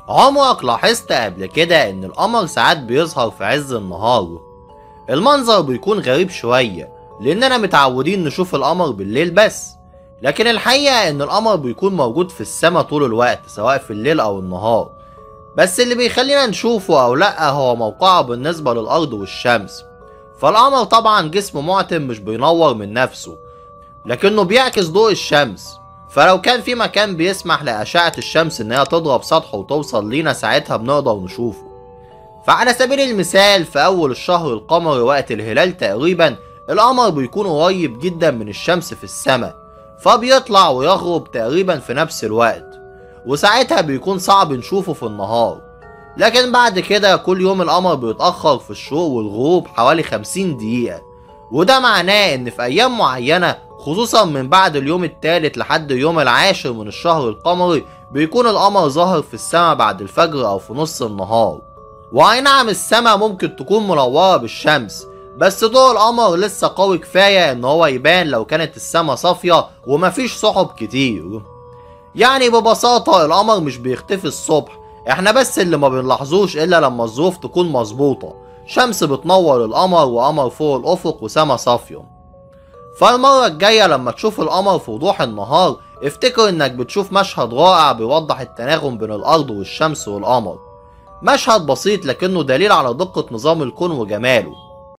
عمرك لاحظت قبل كده ان القمر ساعات بيظهر في عز النهار؟ المنظر بيكون غريب شوية لاننا متعودين نشوف القمر بالليل بس، لكن الحقيقة ان القمر بيكون موجود في السماء طول الوقت سواء في الليل او النهار، بس اللي بيخلينا نشوفه او لا هو موقعه بالنسبة للارض والشمس. فالقمر طبعا جسم معتم مش بينور من نفسه، لكنه بيعكس ضوء الشمس، فلو كان في مكان بيسمح لأشعة الشمس إنها تضرب سطحه وتوصل لينا ساعتها بنقدر نشوفه. فعلى سبيل المثال في أول الشهر القمري وقت الهلال تقريبا القمر بيكون قريب جدا من الشمس في السماء، فبيطلع ويغرب تقريبا في نفس الوقت، وساعتها بيكون صعب نشوفه في النهار. لكن بعد كده كل يوم القمر بيتأخر في الشروق والغروب حوالي 50 دقيقة، وده معناه إن في أيام معينة خصوصا من بعد اليوم الثالث لحد اليوم العاشر من الشهر القمري بيكون القمر ظاهر في السماء بعد الفجر او في نص النهار. وأي نعم السماء ممكن تكون منورة بالشمس، بس ضوء القمر لسه قوي كفاية ان هو يبان لو كانت السماء صافية ومفيش سحب كتير. يعني ببساطة القمر مش بيختفي الصبح، احنا بس اللي ما بنلاحظوش الا لما الظروف تكون مظبوطة، شمس بتنور القمر وقمر فوق الافق وسما صافية. فالمرة الجاية لما تشوف القمر في وضوح النهار افتكر انك بتشوف مشهد رائع بيوضح التناغم بين الارض والشمس والقمر. مشهد بسيط لكنه دليل على دقة نظام الكون وجماله.